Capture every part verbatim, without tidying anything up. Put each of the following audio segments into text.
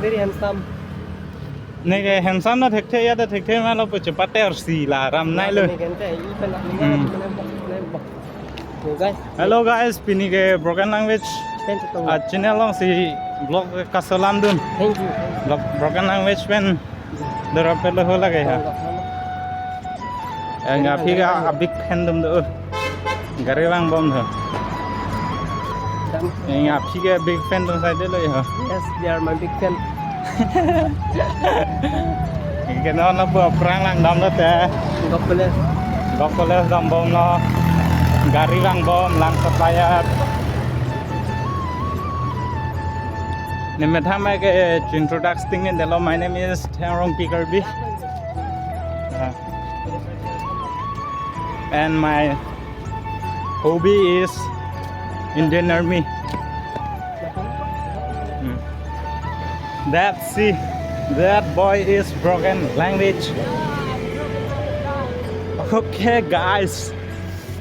Very handsome. Neke handsome na thekthe ya, ta thekthe ma lo pu chepater si la ram nai lo. Neke ente, ipen la, Hmm. Neke, neke, neke, neke. So guys. Hello guys, pini ke Broken Language, Thank you so much. Ah, channel alongsi vlog kaselam dun. Thank you. Vlog Broken Language pen dorap pelo ho lage ha. Thank you. Eh, nga aphi ke a big fan dum do. Gari vangbom do. Thank you. Eh, nga aphi ke big fan dum sai de lo ho. Yes, they are my big fan. Ke non lo pu aphrang langdam lo te. Gok College. Gok College dambom lo. Gari vangbom, lang supplier. Ne methang ke introduction ne delo, my name is Thengrongpi Karbi. Uh, and my hobby is Indian Army. Hmm. That see, that boy is Broken Language. Okay, guys.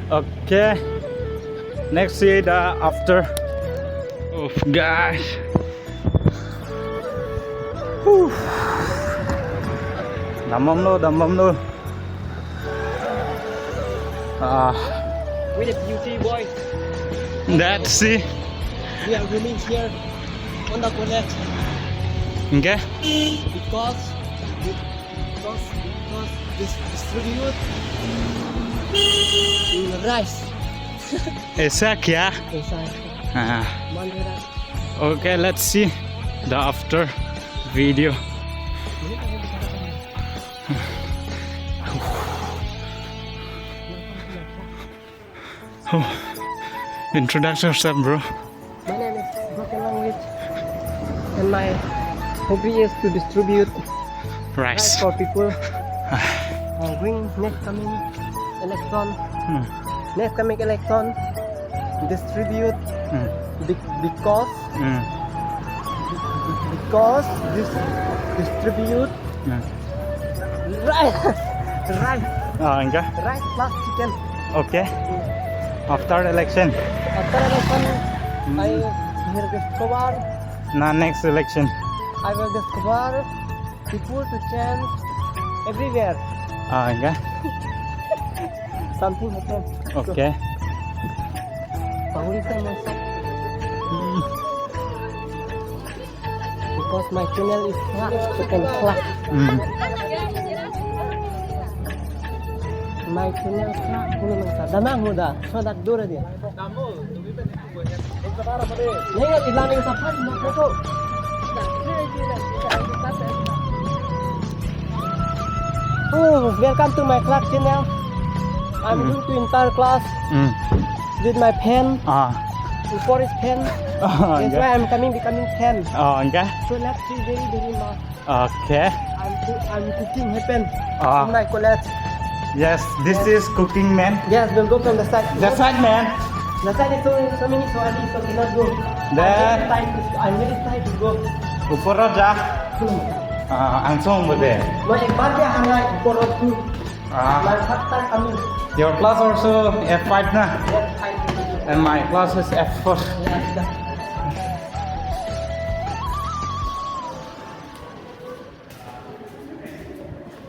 Okay. Next see the after. Oh, guys. Whew. Dambom lo, dambom lo. Ah. With a beauty boy. That see. We are rooming here on the college. Okay. Because, because, because this distribute rice. Aisa kya? Aisa. Ah. Monday night. Okay, let's see the after video. Oh, introduce yourself, bro. My name is Broken Language, and my hobby is to distribute Rice. rice for people. Uh, during next coming election, Hmm. next coming election, distribute Hmm. be- because Hmm. because this distribute Hmm. rice, rice, Ah, enggak? rice plus chicken. Okay. After election. After election, Hmm. I will discover. Na next election. I will discover people to change everywhere. Ah, enggak? Something happen. Okay. Pahuri sa masa. Hmm. Because my channel is not second class. Hmm. My channel is not, kuno masa. Damang muda, so that dura dia. Nenga ilaning sapan mo ko. Oh, welcome to my class channel. I'm Hmm. going to entire class Hmm. with my fan. Ah. Before is fan. Ah, That's enggak? why I'm coming, becoming fan. Ah, enggak? So let's see very, very much. Okay. I'm coo- I'm cooking happen Ah. in my college. Yes, this Yes. is cooking man. Yes, we'll go from the side. The side man. The side is so, so many, so early, so cannot go. Then I'm very tired to, I'm very tired to go. Upor ja. Hmm. Ah, angsong bude. Moi ek bar bhi ahanai upor tu. Ah. My first time coming. Your class also F five na? Yes, five. And my class is F four. Yes, sir.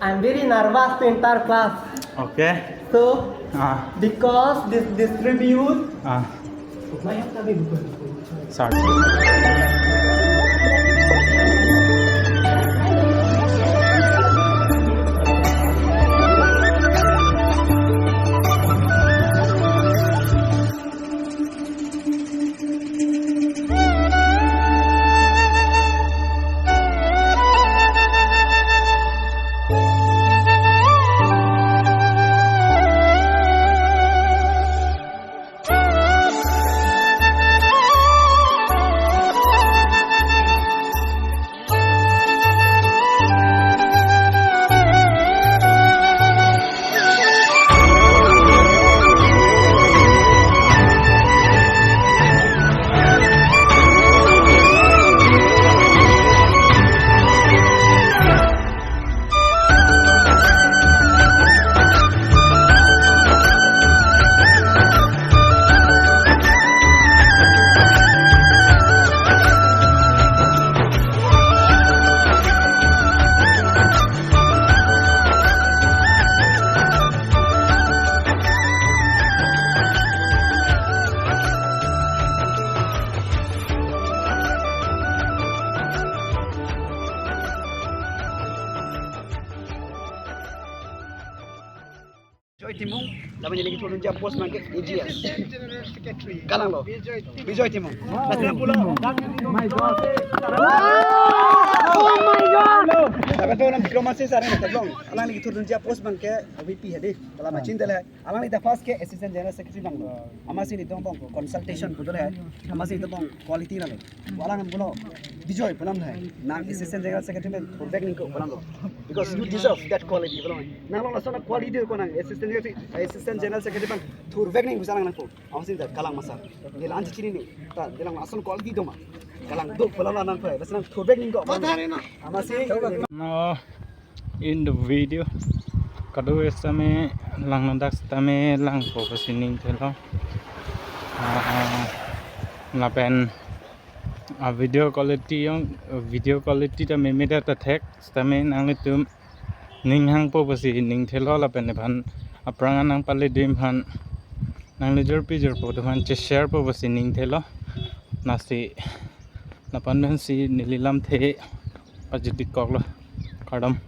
I'm very nervous to enter class. Okay. So, Ah. because this distribute, Ah. Sorry. Timung, lapen neli kethurdunji a-post abangke A G S. Kalanglo. Bijoy Timung. Lapen to nang Bikram Hanse sir nangketheklong. Alangli kethurdunji a-post abangke V P hedi. Kala machin dele. Alangli ta first ke Assistant General Secretary langlo. Amatsi nelitum angbong consultation pudole. Amatsi nelitum angbong quality nanglo. Alang pulo, Bijoy pulo, nang Assistant General Secretary pen thurvek nangkok pulo. Because you deserve that quality pulo. Nanglo lason a-quality ko, nang Assistant General, Assistant General Secretary pen thurvek nang bisa nang nangkok. Amatsi ta kalang ma sir. Neli la-an chini ni. Ta neli lang lason quality do ma? Kalang do pulo nang pai. Bas nang thurvek nangkok. Amatsi. No, in the video. Kado sitame lang, ladak sitame langpo pusi ning thelo. Ah, lapen a-video quality along, video quality ta meme ta thek sitame nanglitum ning hangpo pusi ning thelo, lapen nephan aphrang nangpale dim aphan nangli jorpi jorpo atum aphan che-share po pusi ning thelo. Lasi lapen pensi neli lamthe pajut-ik koklo. Kardom.